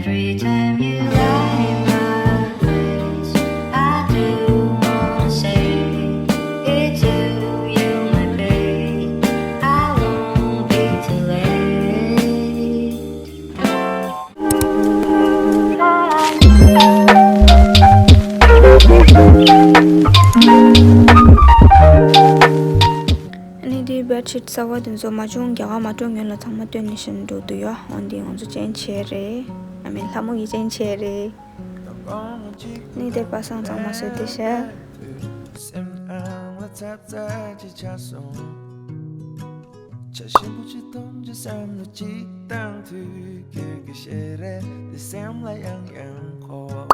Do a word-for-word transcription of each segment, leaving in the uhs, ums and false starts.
Every time you light my place, I do wanna say it's you, you my babe. I won't be too late. ཨ་ནི་དེའི་བེད་ཤིཊ་གསར་བ་དེ་ཚོ་མ་བྱུང་རྒྱ་གར་མ་འགྲོ་སྔོན་ལ་ཚང་མ་སྟོན་ནས་བཞིན་འགྲོ་འདུག་ཡོ། འོན་ཏེ་ང་ཚོ་ཅན་བྱས་རེད། ཨ་མིན་ལྷ་མོ་ཡི་ཅན་བྱས་རེད། ནི་དེ་པ་སང་ཚང་མ་བཟོས་ཏེ་བཞག་ཆ་ཞིམ་པོ་ཅིག་འཐུང་རྒྱུ་བསམ་བློ་ཅིག་བཏང་དུས་ཁྱོད་ཀྱི་ཞལ་རས་དེ་སེམས་ལ་ཡང་ཡང་འཁོར།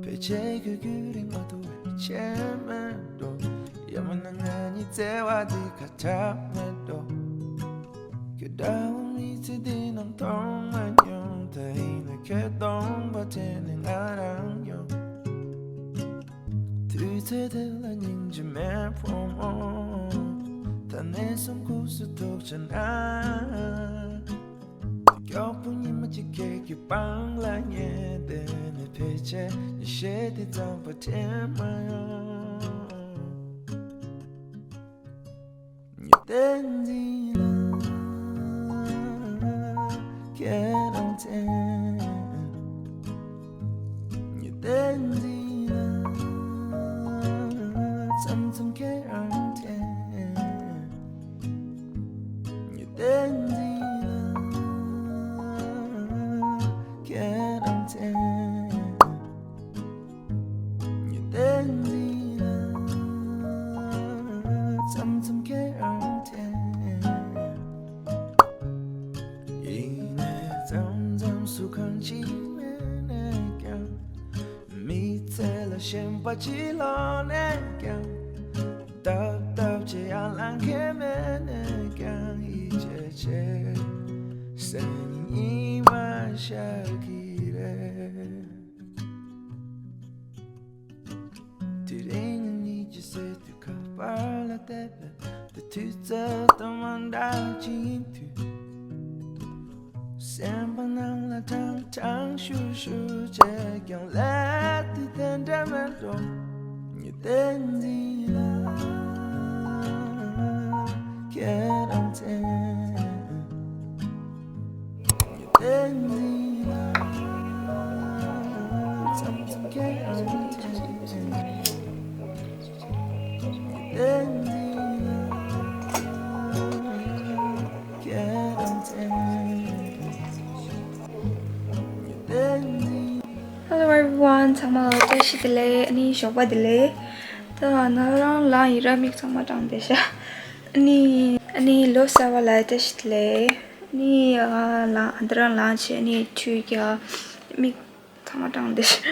ཕལ་ཆེར་ཁྱོད་ཁྱོད་རིང་མ་ཐུ་བའི་ཆེ་མེད་འགྲོ། ཡང་མིན་ན་ང་གཉིས་བརྩེ་བ་འདི་ཁ་ཁྲ་མེད་འགྲོ། ཁྱོད་འདྲ་བོ་མི་ཚེ་འདི་ནང་མཐོང་མ་མྱོང་། ད་ཡིན་ན་ཁྱོད་སྟོང་པ་དྲན་ནས་ང་རང་ཡོང་། དུས་ཚོད་དེ་ལ་སྙིང་རྗེ་མེད་བུ་མོ། ད་ནས་བཟུང་ཁུག་སུ་ཐུག་ཆ་ན། མགྱོགས་པོ་ཉི་མ་གཅིག་ཁྱེད་ཀྱི་པང་ལ་ཉལ་བསྡད་ནས། ཕལ་ཆེར་ཉི་ཤེལ་དེ་ཙམ་པ་དྲན་མ་ཡོང་། ཉི་ཟླ་འཛིན་ལ་ཁྱེད་རང་དྲན། ཉི་ཟླ་འཛིན་ལ་མཚམས་མཚམས་ཁྱེད་རང་དྲན། ཉི་ཟླ་འཛིན་ལ་ཁྱེད་རང་དྲན། ཉི་ཟླ་འཛིན་ལ་མཚམས་མཚམས་ཁྱེད་རང་དྲན། ཡིན་ནའི་མཚམས་མཚམས་སུ་གང་ཅི་མེད་ནས་ཀྱང་། མི་ཚེ་ལ་ཞེན་པ་ཅི་ལོག་ནས་ཀྱང་། སྟབས་སྟབས་ཅི་ཡང་ལང་ཁེ་མེད་ནས་ཀྱང་། ཡིད་ཆེས་ཆེ་སེམས་ཉིད་མ་ཤར་གི་རེད། དེ་རིང་ཉིད་ཀྱི་སེ་དུས་ཁ་པར་ལ་བལྟས་པས། དེ་དུས་ཚོད་དང་མ་འདྲ་ཅིག་ཡིན་དུས། སེམས་པ་ནང་ལ་ཀྲང་ཀྲང་ཤུར་ཤུར་བྱས་ཀྱང་། ལས་དེ་དེ་འདྲ་མེད་འགྲོ། ཉི་ཟླ་འཛིན་ལ་ཁྱེད་རང་དྲན། ཉི་ཟླ་འཛིན་ལ་མཚམས་མཚམས་ཁྱེད་རང་དྲན། ཉི་ཟླ་འཛིན་ལ་ཁྱེད་རང་དྲན། Hello everyone. ཚང་མ་ལ་བཀྲ་ཤིས་བདེ་ལེགས། ཨ་ནི་ཞོགས་པ་བདེ་ལེགས། ད་ང་རང་ལངས་ཡིན་ར། མིག་ཚང་མ་གྲང་བསྡད་ཤག་ཨ་ནི་ཨ་ནི་ལོ་གསར་པ་ལ་བཀྲ་ཤིས་བདེ་ལེགས། ཨ་ནི་ང་ལངས། ཨ་ད་རང་ལངས་བྱས་ཨ་ནི་ཁྲུས་རྒྱག་མིག་ཚང་མ་གྲང་བསྡད་ཤག་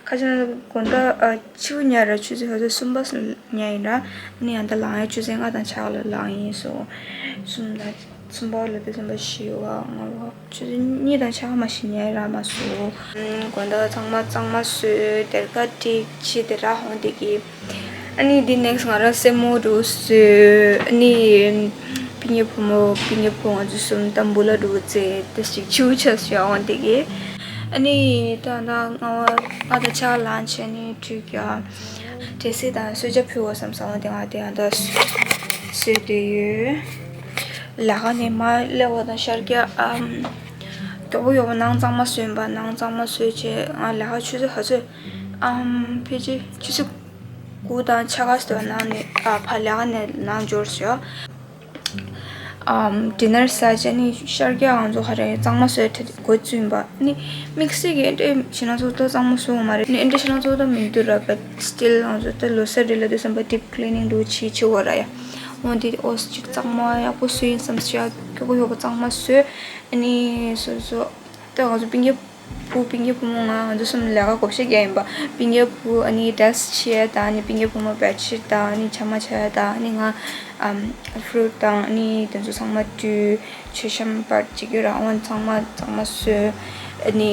ཁ་ཅིག་ན་དགོང་དག་ཨ་ཕྱི་པོ་ཉལ་ར། ཆུ་ཚོད་ཧ་ཚོད་གསུམ་པ་ཉལ་ཡིན་ར། ཨ་ནི་ཨ་ད་ལངས་ཡ་ཆུ་ཚོད་ལྔ་དང་ཕྱེད་ཀ་ལ་ལངས་ཡིན་སོང་། གསུམ་དང་གསུམ་པ་ལ་དེ་གསུམ་པ་བཞི་པ་ལྔ་པ། ཆུ་ཚོད་གཉིས་དང་ཕྱེད་ཀ་མ་ཞིག་ཉལ་རག་མ་སོང་། དགོང་དག་ཚང་མ་གཙང་མ་བཟོས། སྡེར་ཁ་བསྒྲིགས་བྱས་དེ་རག་འོང་དེ་གི། ཨ་ནི་དེ་ནེགསི་ང་རང་སེན་མོ་འདྲ་བོ་བཟོས། ཨ་ནི་སྤུན་ཀྱག་བུ་མོ་སྤུན་ཀྱག་བུ་ང་ཚོ་གསུམ་ཏམ་བུ་ལ་འདྲ་བོ་བཙལ་ཏེ་ཞིག་ཆུ་ཆ་ཞིག་འོང་དེ་གི། ཨ་ནི་ད་ང་ང་ད་ཆ་ལངས་བྱས་ནི་ཁྲུས་རྒྱག་འབྲས་སིལ་དང་གསོལ་ཇ་ཕུལ་བ་བསམ་སོང་། དེ་ང་དེ་ཡང་ད་བཟོས་བསྡད་ཡོད། ལས་ཀ་ནས་མར་སླེབས་པ་དང་ཤར་རྒྱག་ཨམ། མགྱོགས་པོ་མགྱོགས་པོ་ནང་གཙང་མ་བཟོས་པ། ནང་གཙང་མ་བཟོས་བྱས་ང་ལས་ཀ་ཆུ་ཚོད་ཧ་ཚོད་ཨམ་ཕལ་ཆེར་ཆུ་ཚོད་དགུ་དང་ཕྱེད་ཀ་ཙམ་ནང་ནས་ཨ་ཕར་ལས་ཀ་ནས་ནང་འབྱོར་བྱས། ཨམ། ཌི་ནར་ཟ་བྱས་ནི་ཤར་རྒྱག་ང་ཚོ་ག་རེ་གཙང་མ་བཟོས་ཏེ་འགོ་བཙུགས་པ། ནི་དམིགས་བསལ་གྱི་ཨེ་འདྲ་བྱས་ན་ཚོགས་གཙོ་གཙང་མ་བཟོ་བ་མ་རེད། ནི་ཨེ་འདྲ་བྱས་ན་ཚོགས་གཙོ་མི་འདུག་ར། བཊ་སི་ཊིལ་ང་ཚོ་ད་ལོ་གསར་རེད་ལབ་དུས་ཙམ་པ་ཌིབ་ཀི་ལི་ནིང་འདྲ་བོ་བྱེད་བྱེད་དགོས་ར་ཡ། འོན་ཏེ་ཨོ་ཅིག་གཙང་མ་ཡག་པོ་བཟོས་ཡིན་བསམ་ཤག་མགྱོགས་པོ་མགྱོགས་པོ་གཙང་མ་བཟོས། ཨ་ནི་སོ་སོ་ད་ང་ཚོ་སྤུན་ཀྱག་བུ་སྤུན་ཀྱག་བུ་མོ་ང་ང་ཚོ་གསུམ་ལས་ཀ་བགོ་བཤའ་རྒྱག་ཡིན་པ། སྤུན་ཀྱག་བུ་ཨ་ནི་ཌེ་སི་ཊི་ཕྱེ་ཡ་དང་། ཨ་ནི་སྤུན་ཀྱག་བུ་མོ་བེཌ་ཤིཊ་དང་། ཨ་ནི་ཇ་མ་ཇ་ཡ་དང་། ཨ་ནི་ང་ཨམ་ཕུ་རུཊ་དང་། ཨ་ནི་དེ་ཚོ་ཚང་མ་བཀྲུས། མཆོད་བཤམས་པར་བྱེད་རྒྱུ་ར། འོན་ཚང་མ་གཙང་མ་བཟོས། ཨ་ནི་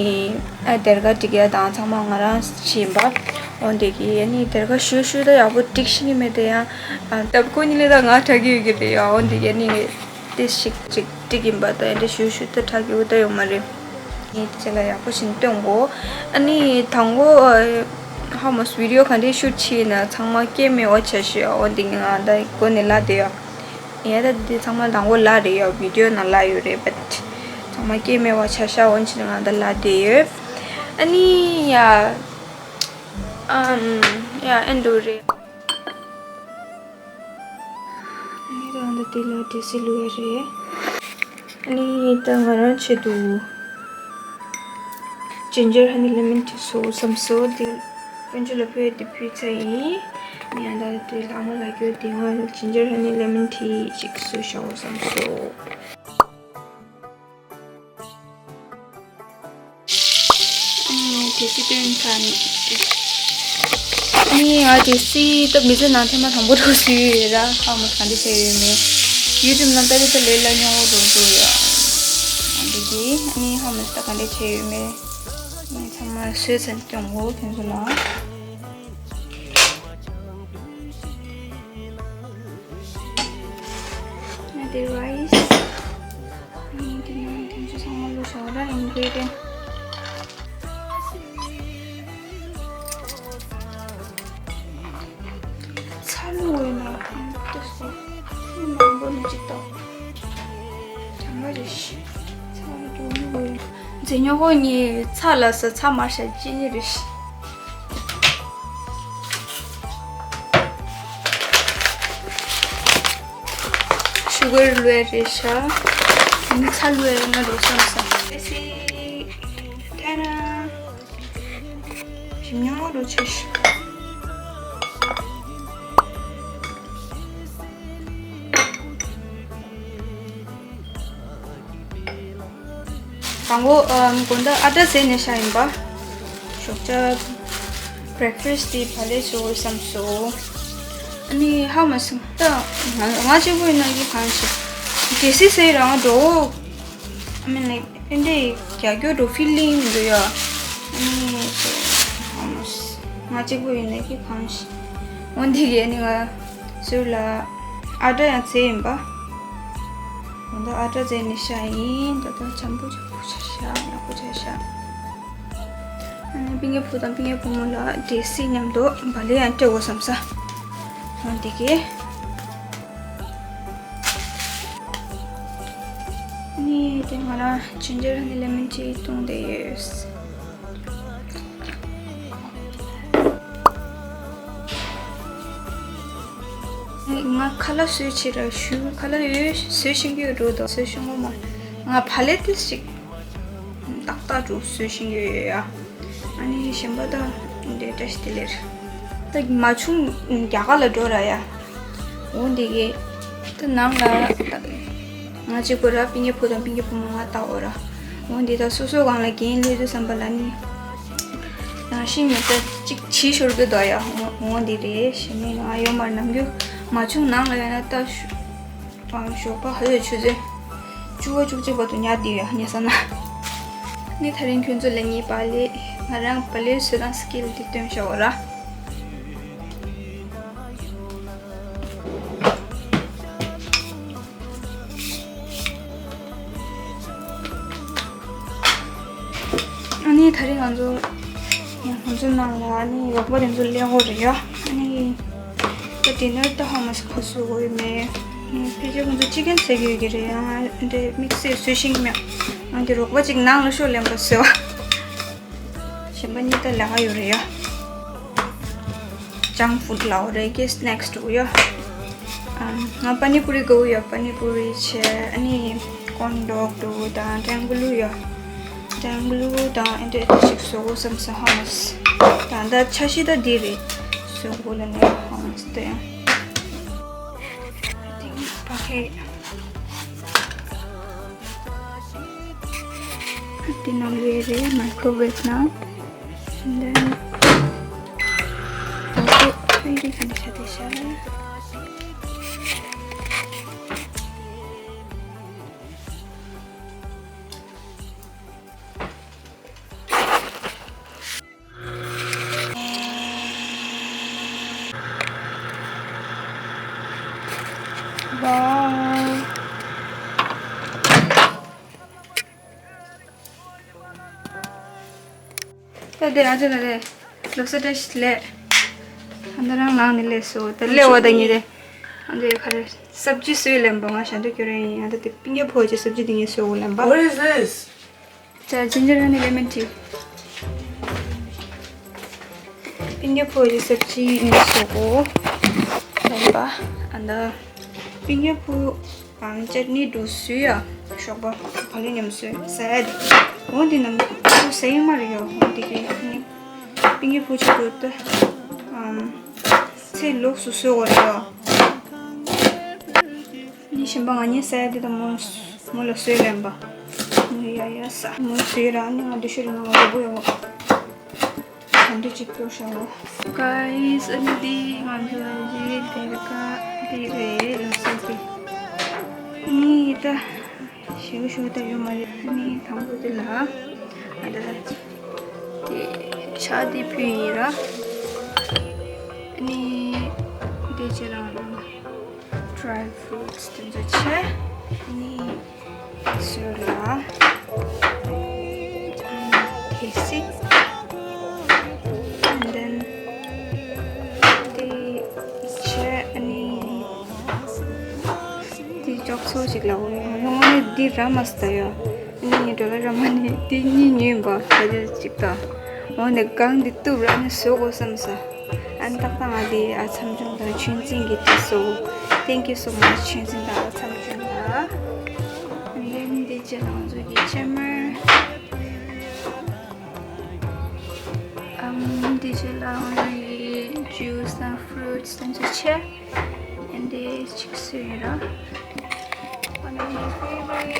ཨ་སྡེར་ཁ་སྒྲིག་ཡ་དང་ཚང་མ་ང་རང་བྱས་ཡིན་པ། འོན་དེ་གི་ཨ་ནི་སྡེར་ཁ་ཞུ་ཞུ་ད་ཡག་པོ་སྒྲིག་ཤེས་ཀྱི་མེད་དེ་ཡང་། ཨ་ད་ཁོ་གཉིས་ལས་ད་ང་དྲག་གི་ཡོད་ཀྱི་རེད་ཡ། འོན་དེ་གི་ཨ་ནི་དེ་ཞིག་ཅིག་སྒྲིག་ཡིན་པ། ད་ཨེ་འདྲ་ཞུ་ཞུ་ད་དྲག་གི་འོ་ད་ཡོད་མ་རེད། ངས་དེ་ལ་ཡག་པོ་ཞིག་སྟོན་གོ། ཨ་ནི་དང་པོ་ཧ་མོས་བི་ཌི་ཡོ་ག་འདྲའི་ཤུཊ་བྱས་ན་ཚང་མ་སྐད་མེད་པ་བྱས་ཤག་འོ་འདི་ང་ད་གོ་ནས་ལབ་བསྡད་ཡོད། ཡ་ད་འདི་ཚང་མ་དང་པོ་ལབ་རེད་ཡ། བི་ཌི་ཡོ་ནང་ལབ་ཡོད་རེད། བཊ་ཚང་མ་སྐད་མེད་པ་བྱས་ཤག་འོ་འདི་ང་ད་ལབ་བསྡད་ཡོད། ཨ་ནི་ཡ། ཨམ། ཡ་ཨེ་འགྲོ་རེད། ཨ་ནི་ད་འདི་དེ་ལ་འབྲས་སིལ་བླུགས་ཡ་རེད། ཨ་ནི་ད་ང་རང་ཆེད་དུ་ཇིན་ཇར་ཧ་ནི་ལེ་མོན་ཊི་བཟོ་བསམ་སོང་། དེ་དཔོན་ཆུ་ལ་ཕུལ་ཡ་དེ་ཕུལ་ཚར་ཡིན། ཨ་ནི་ཡང་ད་དེ་ལྷག་མ་ལབ་རྒྱུ་དེ་ང་ཇིན་ཇར་ཧ་ནི་ལེ་མོན་ཊི་ཅིག་བཟོས་བཞག་འོ་བསམ་སོང་། ཨ་ནི་འབྲས་སིལ་བཏོན་ཚར་ནས། ཨ་ནི་ང་འབྲས་སིལ་ད་མི་ཚེ་ནང་ཐེངས་མ་དང་པོ་འགྲོ་སྲིད་ཡོད་ར། ཧ་མོས་ག་འདྲ་བྱས་ཡོད་མེད། ཡུ་ཊུབ་ནང་ལྟ་རེ་ད་ལས་སླ་ཉོ་འོ་འགྲོ་འགྲོ་ཡོད། ཨ་འདི་གི་ཨ་ནི་ཧ་མོས་ད་ག་འདྲ་བྱས་ཡོད་མེད། ཨ་ནི་ཚང་མ་བཟོས་ཚར་ནས་སྟོན་གོ་ཁྱོད་ཚོ་ལ། ཨ་དེ་རའི་སི། ཨ་ནི་དེ་ནང་དེ་ཚོ་ཚང་མ་བླུགས་བཞག་ར། ཨིན་གི་རི་ཌི་ཡན་ཚྭ་བླུགས་ཡོད་ན་ཨ་ནི་ལྟོས་སོ། ཨ་ནི་མང་པོ་ནི་ཅིག་ཏོ། གྲང་མོ་རེད་ཤི། ཚྭ་བླུགས་ཡོད་ན། མཛེས་ཉོ་གོ་ནི་ཚྭ་ལ་ས་ཚྭ་མར་ཤ་ཅི་ནི་རེད་ཤི། ཤུ་གར་བླུགས་ཡ་རེད་ཤག་ཨ་ནི་ཚྭ་བླུགས་ཡ་ཡོད་ན་འགྲོ་བསམ་སོང་། ཨེ་སི། ཏེ་ར། ཞིམ་ཉམས་འོ་འགྲོ་ཆེ་ཤག་དང་པོ་ཨམ་དགོང་དག་ཨ་ཏྲ་བཟས་ནས་ཤ་ཡིན་པ། ཞོགས་ཇ་བྷི་རེག་ཕ་སི་དེ་བ་ལས་བཟོ་དགོས་བསམ་སོང་། ཨ་ནི་ཧ་མ་སོང་ད། ང་ང་གཅིག་པོ་ཡིན་ན་གི་གང་ཞིག་འབྲས་སིལ་བཟས་རང་འགྲོ། ཨ་མི་ནི་ཨེ་འདྲའི་རྒྱ་སྐྱོ་འགྲོ་ཕི་ལིང་འདུག་ཡ། ཨ་ནི་ང་གཅིག་པོ་ཡིན་ན་གི་གང་ཞིག་འོ་འདི་གས་ནི་ང་ཟུར་ལ་ཨ་ཏྲ་ཡང་བཙལ་ཡིན་པ། འོ་ད་ཨ་ཏྲ་བཙལ་ནི་ཤ་ཡིན། ད་ད་འཇམ་པོ་འཇམ་པོ་ཆ་ཤ་ཡག་པོ་ཆ་ཤ། ཨ་ནི་པིང་ཀའི་བུ་དང་པིང་ཀའི་བུ་མོ་ལ་འབྲས་སིལ་མཉམ་དུ་བ་ལི་ཡང་སྤྲད་དགོས་བསམ་ས། འོ་འདི་གས། ནི་དེ་ང་རང་ཇིན་ཇར་ཧ་ནི་ལེ་མོན་ཊི་བཏུང་བསྡད་ཡོད། ང་ཁ་ལག་བཟོས་ཕྱིན་ར་ཞུ། ཁ་ལག་ཡོད་བཟོས་ཤེས་ཀྱི་ཡོད་འགྲོ་དང་བཟོས་ཤེས་ངོ་མ། ང་བ་ལེ་ཏིས་ཞིག་ཏག་ཏག་འགྲོ་བཟོས་ཤེས་ཀྱི་ཡོད་ཡ། ཨ་ནི་གཞན་པ་ད་འདྲེ་བཀྲ་ཤིས་བདེ་ལེགས། ད་མ་བྱུང་རྒྱ་གར་ལ་འགྲོ་ར་ཡ། འོ་འདི་གས། ད་ནང་ལ་ང་གཅིག་པོ་ར། པིང་ཀའི་བུ་དང་པིང་ཀའི་བུ་མོ་ང་ལྟ་འོ་ར། འོ་འདི་ད་སོ་སོ་གང་ལ་འགན་ལས་དུས་བསམ་པ་ལ་ནི། རང་བཞིན་མེད་ད་གཅིག་བྱིས་ཤོར་གི་འདུག་ཡ། འོ་འོ་འདི་རེད། གཞན་ནི་ང་ཡོད་མ་རེད། ནམ་རྒྱུན་མ་བྱུང་ནང་ལ་ཡོད་ན་ད་ཞུ། ཨ་ཞོགས་པ་ཧ་ཡོད་ཆུ་ཚོད་བཅུ་པ་བཅུ་གཅིག་བར་དུ་ཉལ་བསྡད་ཡོད་ཉལ་ས་ན། ནི་ད་རིང་ཁྱོད་ཚོ་ལ་ངའི་བ་ལེ། ང་རང་བ་ལེ་བཟོ་སྟངས་སི་ཀིལ་འདི་སྟོན་བྱའོ་ར། ཨ་ནི་ད་རིང་ང་ཚོ་ང་ཚོ་ནང་ལ་ཨ་ནི་རོགས་པ་དེ་ཚོ་སླེབས་ཡོད་རེད་ཡ། ཨ་ནི་ད་ཌི་ནར་ད་ཧ་མ་སི་ཁ་སུ་འོ་ཡོད་མེད། ཕལ་ཆེར་ཁོང་ཚོ་ཅི་ཀན་ཟ་གི་ཡོད་ཀྱི་རེད། ཡང་འདྲེ་དམིགས་བསལ་བཟོས་ཤེས་ཀྱི་མེད། ང་འདི་རོགས་པ་ཅིག་ནང་ལ་ཤོག་ལེན་པ་ཟེར་བ། གཞན་པ་གཉིས་ད་ལས་ཀ་ཡོད་རེད་ཡ། ཇང་ཕུཌ་ལའོ་རེད་ཀྱི་སི་ནེག་སི་འགྲོ་ཡ། ཨམ། ང་པ་ནི་པུ་རི་དགའ་བོ་ཡ། པ་ནི་པུ་རི་བྱས། ཨ་ནི་ཀོན་ཌོག་འགྲོ་དང་ཀྲེང་གུ་ལུ་ཡ། ཀྲེང་གུ་ལུ་དང་ཨེ་འདྲ་ཅིག་བཟོ་དགོས་བསམ་སོང་ཧ་མ་སི། ད་ད་ཆ་ཤི་ད་འདི་རེད། བཟོ་དགོས་ལ་ནི་ཧ་མ་སི་ད་ཡང་། དེ་ནི་ཕ་ཁེ། དེ་ནང་ལོས་རེད། མའི་ཀྲོ་ཝེབ་ནང་། And then ཨོ་ཏོ་ཕན་ཏི་ཁ་ནས་ཤ་དེ་ཤ། Wow. ད་དེ་ཨ་ཅག་ལ་རེད། ལོ་སར་བཀྲ་ཤིས་བདེ་ལེགས། ཨ་ད་རང་ལངས་ནས་སླེབས་སོང་། ད་སླེབས་པ་དང་ཉིན་རེ། ཨ་ད་ཡོད་ཁ་རེད། སབ་ཇི་བཟོས་ལེན་པ། ང་ཞབས་འདྲེན་སྐྱོར་ཡ་ཡིན། ཨ་ད་དེ་པིང་ཀི་ཕུའུ་གི་སབ་ཇི་དེ་ངས་བཟོས་ལེན་པ། What is this? ད་ཇིན་ཇར་ཨེན་ལེ་མོན་ཊི། པིང་ཀི་ཕུའུ་གི་སབ་ཇི་ངས་བཟོས་ལེན་པ། ཨ་ད་པིང་ཀི་ཕུའུ། ཨམ་ཅ་ནི་འདུག་བཟོས་ཡ། ཞོགས་པ་ག་ལེ་མཉམ་བཟོས་ཟ་ཡ་དེ། འོ་འདི་ནམ་ཁུ་ཟ་ཡི་མ་རེད་ཡ། འོ་འདི་གི་ནི་པིང་ཀི་ཕུའུ་ཅིག་འདུག་ད། ཨམ་ཚེ་ལོགས་སུ་བཟོས་པ་རེད་ཡ། ནི་གཞན་པ་ང་གཉིས་ཟ་ཡ་དེ་དང་མོ་མོ་ལ་བཟོས་ལེན་པ། མོ་ཡ་ཡ་ཟ། མོ་བཟོས་ར་ནི་ང་འདི་ཤོར་ང་རོ་པོ་ཡོད། ག་འདྲ་ཅིག་སྐྱོར་ཤག་ལོ། Guys, ཨ་ནི་འདི་ང་ཚོ་རི་ལི་ཀ་འདི་རེད། ལོ་སར་གི། ཨ་ནི་ད་ཞེ་པོ་ཞེ་པོ་ད་ཡོད་མ་རེད། ཨ་ནི་དང་པོ་འདི་ལ་ཨ་ད་དེ་ཕྱག་འདི་ཕུལ་ཡིན་ར། ཨ་ནི་འདི་ཅི་རང་dry fruits དེ་ཚོ་ཆེ། ཨ་ནི། སོ་ལ། དེ་སི། And then དེ་ཆེ་ཨ་ནི། དེ་ཅོག་ཚོ་ཞིག་ལ་འོང་ཡོང་ནས་འདི་ར་མ་སྟ་ཡོ། ཨ་ནི་འགྲོ་ལ་ར་མ་ནི་དེ་གཉིས་ཉོས་པ་ད་དེ་ཅིག་ད། འོ་ནས་གང་འདི་བཏུབ་ར་ནི་བཟོ་དགོས་བསམ་ས། ཨན་ཏག་ཏག་ང་དེ་ཨ་ཚམ་ཆུང་དང་ཆུན་ཚིང་གི་དེ་སོ། Thank you so much ཆུན་ཚིང་དང་ཨ་ཚམ་ཆུང་ལ། ཨན་དེན་དེ་ཅི་ལ་ང་ཚོ་གི་ཕྱེ་མར། ཨམ་དེ་ཅི་ལ་ང་ཚོ་གི་juice དང་fruits དང་ཚོ་ཆེ། ཨན་དེ་ཅིག་སུ་ཡིན་ར། One of my favorite.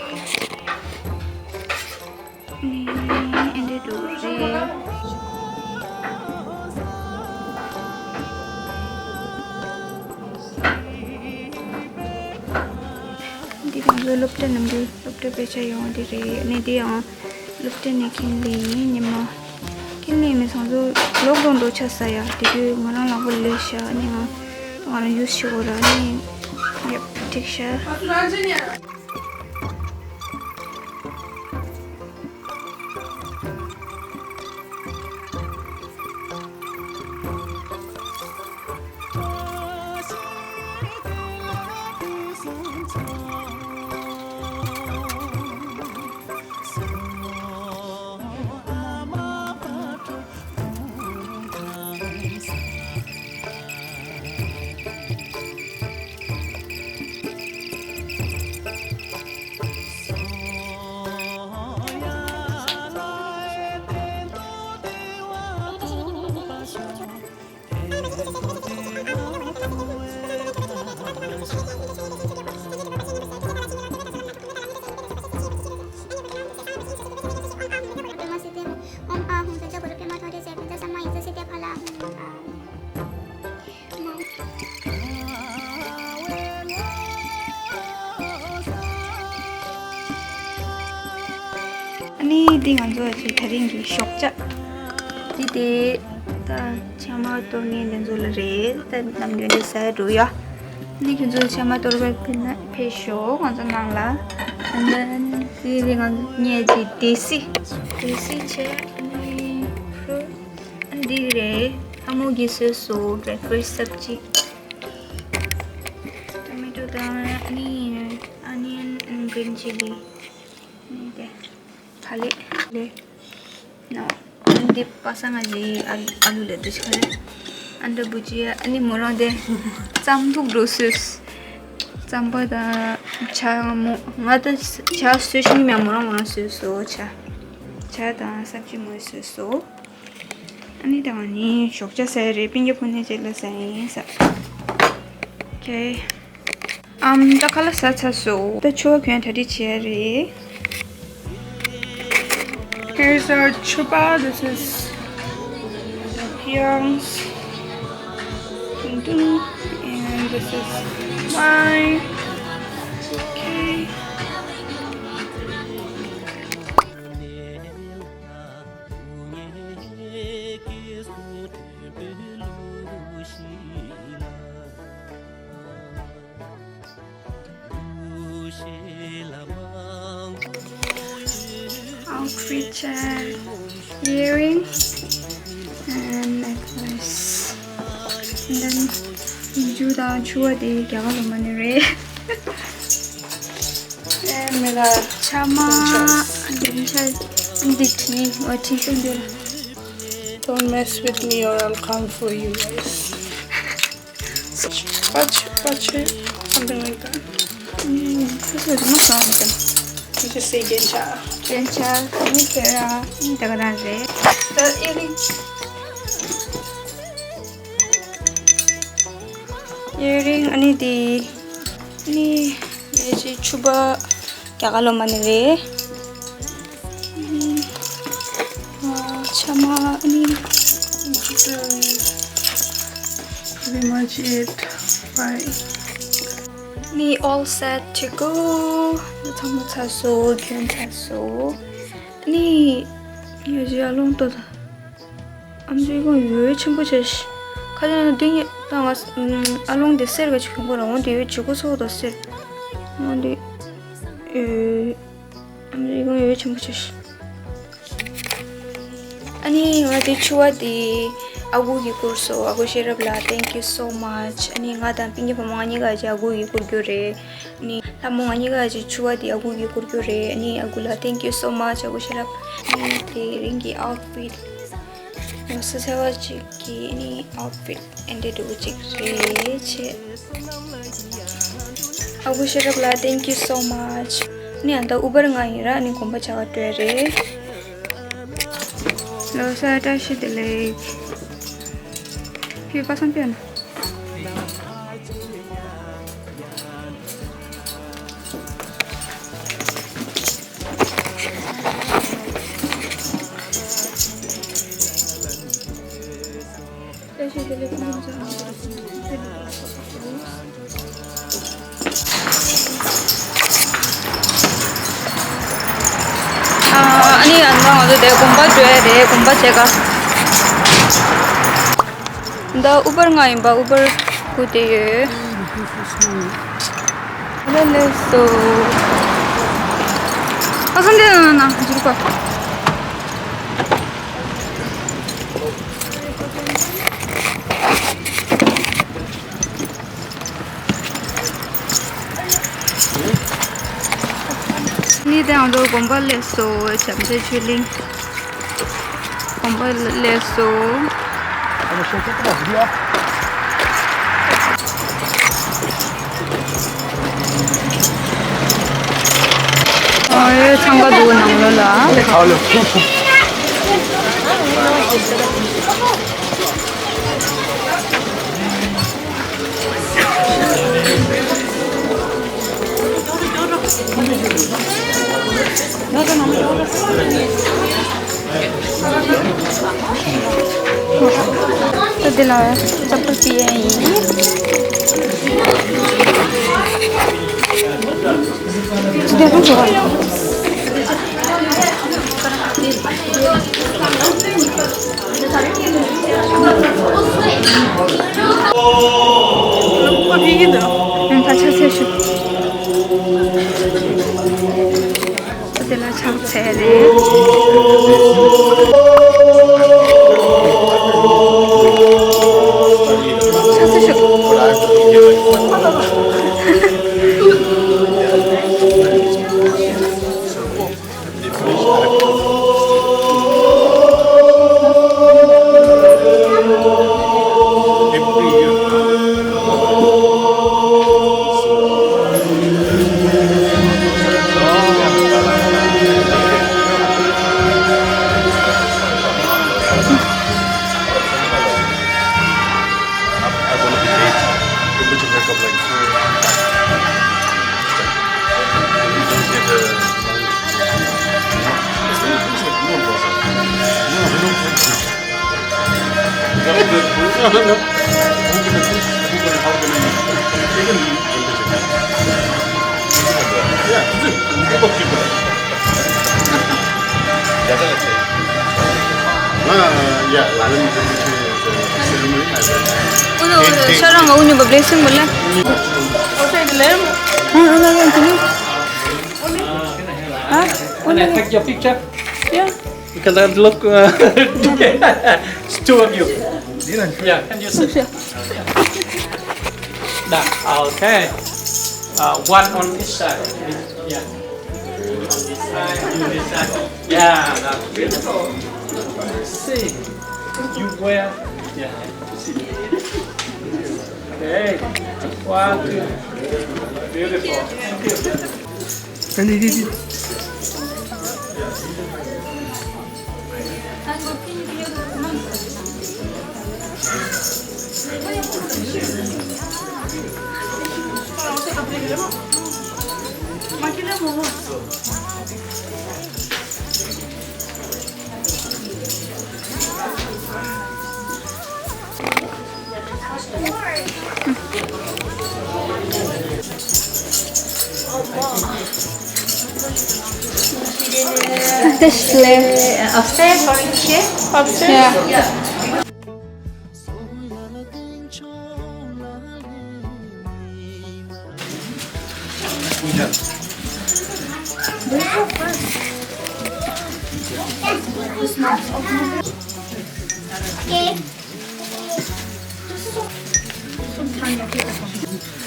ནི་ཨེ་འདྲ་འདུག་རེད། འདི་ང་ཚོ་སློབ་གྲྭ་ནང་གི་སློབ་གྲྭ་དཔེ་ཆ་ཡོང་བ་འདི་རེད། ནི་འདི་ཡང་སློབ་གྲྭ་ནས་ཁྱེར་ལེ་ཡིན་ཉི་མ། ཁྱེར་ལེ་མི་ཚང་ཚོ་ལོག་ལོག་འགྲོ་ཆ་ས་ཡ། དེ་དུས་ང་རང་ལག་པ་ལས་ཤ་ནི་ང་ང་རང་ཡུས་ཤི་གོ་ར་ནི་ཡབ་ཐིག་ཤ། ཨ་ནི་འདི་ང་ཚོ་ཚོའི་དེ་རིང་གི་ཞོགས་ཇ། འདི་དེ་ད་ཕྱེ་མར་གཏོར་མཁན་དེ་ཚོ་ལ་རེད། ད་ནམ་རྒྱུན་འདི་ཟ་ཡ་འགྲོ་ཡ། ཨ་ནི་ཁྱོད་ཚོ་ཕྱེ་མར་གཏོར་བར་ཕེབས་ན་ཕེབས་ཤོག་ང་ཚོ་ནང་ལ། And then འདི་རེད་ང་ཚོ་ངའི་འདི་དེ་སི། དེ་སི་ཆེ། ཨ་ནི་ཕུ། ཨ་ནི་འདི་རེད། ཨ་མོ་གིས་བཟོས་སོང་breakfast སབ་ཇི། Tomato དང་ཨ་ནི་onion and green chilli ནི་དེ་ཁ་ལེ་ལེ་ནོ། འདི་པ་སངས་ཀྱི་ཨ་ཨ་ལུ་ལེ་དུ་ཆ་ལེ། ཨན་ད་བུ་ཅི་ཨ་ནི་མོ་རང་དེ་རྩམ་ཐུག་འགྲོ་སོས། རྩམ་པ་དང་ཇ་མོ་ང་ད་ཇ་སོས་ཤིང་མ་མོ་རང་མོ་རང་སོས་སོ་ཇ། ཇ་དང་སབ་ཇི་མོ་སོས་སོ། ཨ་ནི་ད་ང་ནི་ཞོགས་ཇ་ཟ་ཡ་རེད། པིང་ཀི་ཕུ་ནས་རྗེས་ལ་ཟ་ཡིན་ཟ། Okay. ཨམ་ད་ཁ་ལག་ཟ་ཚར་སོང་། ད་ཕྱུ་པ་གྱོན་གྲ་སྒྲིག་བྱེད་ཡ་རེད། Here's our chupa. This is Hyung's. And this is mine. Okay. Outfit Earring and necklace. And then ཇུ་དང་ཕྱུ་པ་དེ་རྒྱ་གར་ལོ་མ་ནི་རེད། ཨེ་མི་ལ་ཕྱག་མ། འདི་ཆ། འདི་བྲིས། འོ་བྲིས་སོང་འདི་ལ། Don't mess with me or I'll come for you guys. Pache, pache, something like that. ཁྱོད་ཚོས་རིང་མོ་བཟོ་འདུག Just say རྒྱན་ཆ། རྒྱན་ཆ། ཨ་ནི་ཁེ་ར། ཨ་ནི་ད་ག་རང་རེད། The earring. Earring. ཨ་ནི་འདི། ཨ་ནི་ཡ་ཅི་ཕྱུ་པ། རྒྱ་གར་ལོ་མ་ནི་རེད། ཨ་ནི་ཕྱག་མ། ཨ་ནི། Pretty much it. Bye. ནི་all set to go. ཚང་མ་ཚར་སོང་། གྱོན་ཚར་སོང་། ནི་ཡ་ཅི་ཨ་ལོང་ཏོ་ད། ཨམ་ཅི་ཁོང་ཡོ་ཆེན་པོ་བྱས་ཤི། ཁ་ཅན་ན་ཏིང་ཡེ་ད་ང་ཨ་ལོང་དེ་སེར་ག་ཅིག་གྱོན་གོ་ར། འོང་དེ་ཡོ་ཇི་གོ་སོ་དོ་སེར། འོང་དེ་ཨེ། ཨམ་ཅི་ཁོང་ཡོ་ཆེན་པོ་བྱས་ཤི། ཨ་ནི་ང་དེ་ཕྱུ་པ་དེ་ཨ་ཁུ་གིས་བསྐུར་སོང་། ཨ་ཁུ་ཤེས་རབ་ལགས། Thank you so much. ཨ་ནི་ང་དང་པིང་གི་བུ་མོ་ང་གཉིས་ཀ་ཅིག་ཨ་ཁུ་གིས་བསྐུར་རྒྱུ་རེད། ཨ་ནི་ལྷ་མོ་ང་གཉིས་ཀ་ཅིག་ཕྱུ་པ་དེ་ཨ་ཁུ་གིས་བསྐུར་རྒྱུ་རེད། ཨ་ནི་ཨ་ཁུ་ལགས། Thank you so much. ཨ་ཁུ་ཤེས་རབ། ཨ་ནི་དེ་རིང་གི་outfit། ལོ་གསར་ཚེས་པ་གཅིག་གི་ཨ་ནི་outfit ཨེ་འདྲ་འདྲ་བོ་ཅིག་རེད་བྱས། ཨ་ཁུ་ཤེས་རབ་ལགས། Thank you so much. ཨ་ནི་ཨ་ད་ཨུ་བར་ང་ཡིན་ར། ཨ་ནི་དགོན་པ་བྱ་བ་སྤྲོད་རེད། ལོ་གསར་བཀྲ་ཤིས་བདེ་ལེགས། ཁྱོད་པ་སངས་པའི་ཨ་ན། ཨ་ནི་ཨ་ནི་ང་ཚོ་དེ་དགོན་པ་འགྲོ་ཡ་རེད། དགོན་པ་བྱེད་ག་ད་ཨུ་བར་ང་ཡིན་པ། ཨུ་བར་སྒུག་བསྡད་ཡོད། ལེ་ལེ་སོ། ཨ་སང་དེ་ན་ན་འཇུར་པ། ནི་དེ་ང་ཚོ་དགོན་པ་སླེབས་སོང་། བྱམས་བརྩེ་ཆོས་གླིང་དགོན་པ་སླེབས་སོང་། ཨོ་ཡོད། འཚང་ཁ་འདུག་ནང་ལོགས་ལ། ད་འདི་ལ་ཅ་པལ་ཅི་ཡན་ཡིན། ཅི་དེ་རུ་འགྲོ་བ། ཨང་། ཕར་ཕྱག་འཚལ་ཞུ། དེ་ལ་ཕྱག་འཚལ་རེད། ཕྱག་འཚལ་ཞུ། Can I take your picture? Yeah. Because I look, uh, it's two of you. Yeah, can you sit? Nah, okay. Uh, one on each side. Yeah. On this side, on this side. Yeah, that's beautiful. See, you wear, yeah. Okay. One, two. Beautiful. Thank you. This place. Upstairs or in here? Upstairs? Yeah.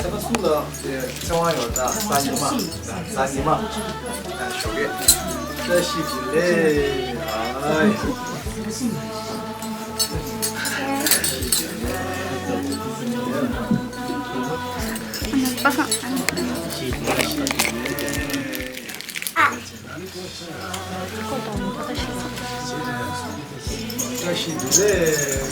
ཚེས་པ་གསུམ་ལ་ཚེས་དབང་ཡོད་ད། གཟའ་ཉི་མ། གཟའ་ཉི་མ། ཞོགས་ཀས་བཀྲ་ཤིས་བདེ་ལེགས། ཨའི། བཀྲ་ཤིས་བདེ་ལེགས།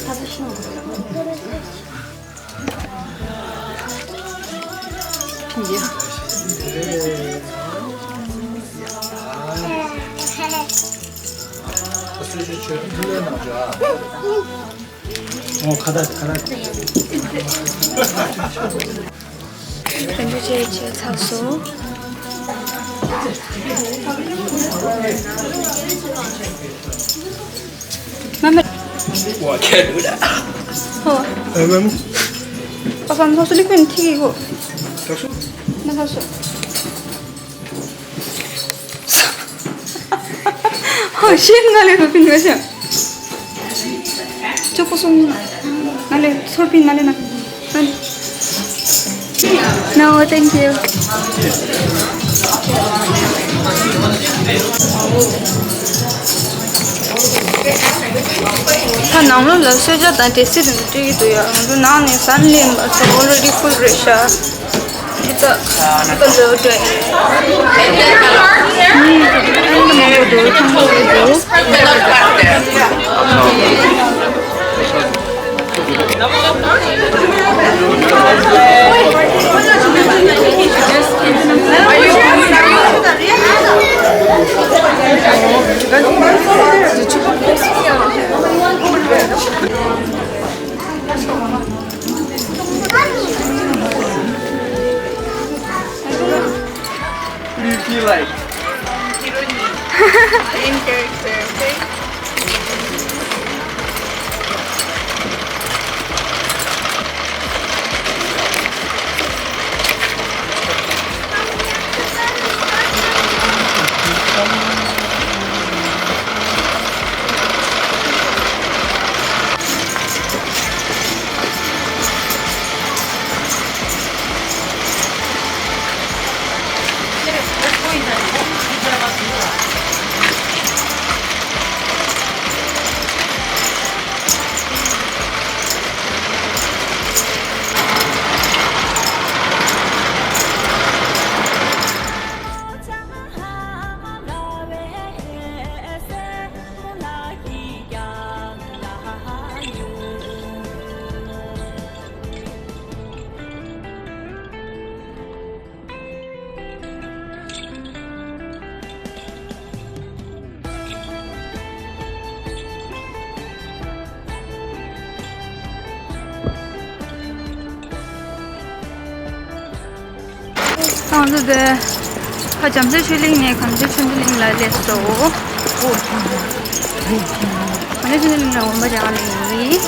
ཨོ་ཁ་བཏགས་ཁ་བཏགས། དོན་དུ་བཅས་བཅས་ཚར་སོང་། མ་མ། ཨོ། ཨེ་མ་མ། ཨ་ཧམ། ལྷག་སུ་ལི་ཁུན་ཐིག་གི་གོ། ལྷག་སུ། ན་ལྷག་སུ། ཧོ་ཤེས་ན་ལེ་ལོ་པིན་ག་ཤ། ཅོ་ཀོ་སོང་ན་ལེ་སོར་པིན་ན་ལེ་ན། No, thank you. ད་ནང་ལོགས་ལ་གསོལ་ཇ་དང་འབྲས་སིལ་དེ་ཚོ་སྤྲད་ཀྱི་འདུག་ཡ། ང་ཚོ་ནང་ནས་ཟ་ནས་ལེན་པ་ཚོ་already full རེད་ཤག་ད་ད་ལོས་འདྲ་ཡིན། མི་ད་ད་མང་པོ་འདུག་ཐང་པོ་རེད་འདུག What do you feel like? Main character, okay? ང་ཚོ་དེ་ཕ་བྱམས་བརྩེ་ཆོས་གླིང་ནས་གངས་ཅན་ཆོས་འདུལ་གླིང་ལ་སླེབས་སོང་། གངས་ཅན་ཆོས་འདུལ་གླིང་ལ་དགོན་པ་རྒྱག་ནས་ཡིན།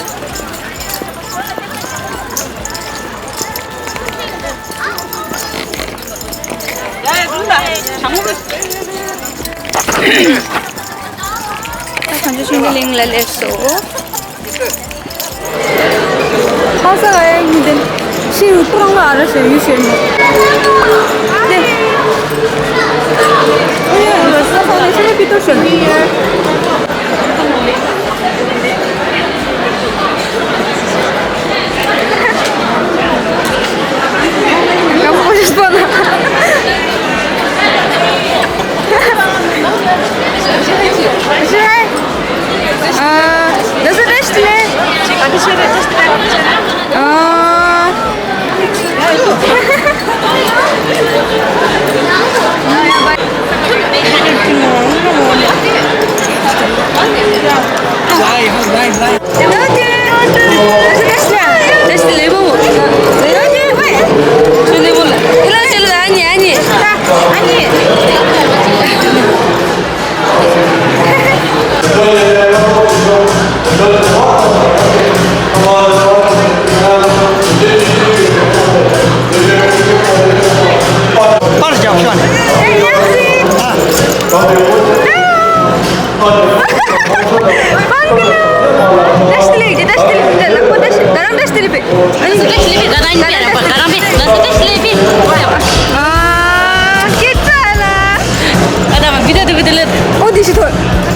གངས་ལྗོངས་ཆོས་འཕེལ་གླིང་ལ་སླེབས་སོང་། ཧ་ས་ག་ཡ་ཉི་ལྡན་ཤི་ཡུ་ཏུ་རང་ལ་ཨ་ར་ཤི་ཡུ་ཤེར་མོ། ནེ། ཨེ་ཡ་ས་ས་ནེ་ཤི་ཡུ་པི་ཏོ་ཤོན། པར་རྒྱག་ཤོག་ནས། ཨོ་དེ་ཤི་ཐོ།